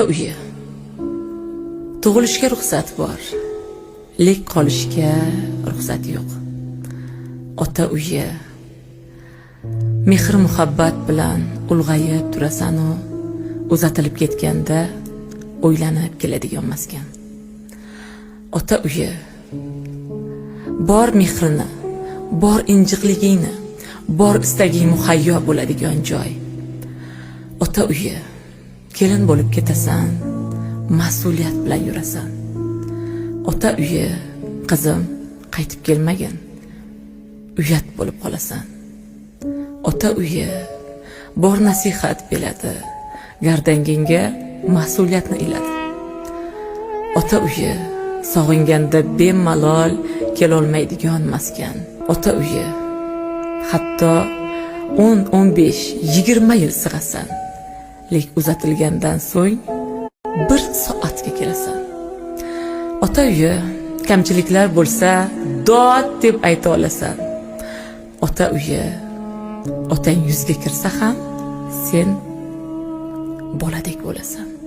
Uyi. Tug'ilishga ruxsat bor, lek qolishga ruxsat yo'q. Ota uyi. Mehr muhabbat bilan ulg'ayib turasan-u, uzatilib ketganda o'ylanib keladigan maskan. Ota uyi. Bor mehrini, bor injiqligingni, bor istaging muhayyo bo'ladigan joy. Ota uyi. Kelin bo'lib ketasan, mas'uliyat bilan yurasan. Ota uyi, qizim, qaytib kelmagin. Uyat bo'lib qolasan. Ota uyi bor nasihat beradi, gardangingga mas'uliyatni iladi. Ota uyi sog'inganda bemalol kelolmaydigan maskan. Ota uyi hatto 10, 15, 20 yil sig'asan. Lek uzatilgandan so'ng bir soatga kelasan. Ota uyi kamchiliklar bo'lsa, dod deb ayta olasan. Ota uyi otang yuzga kirsa ham sen boladek bo'lasan.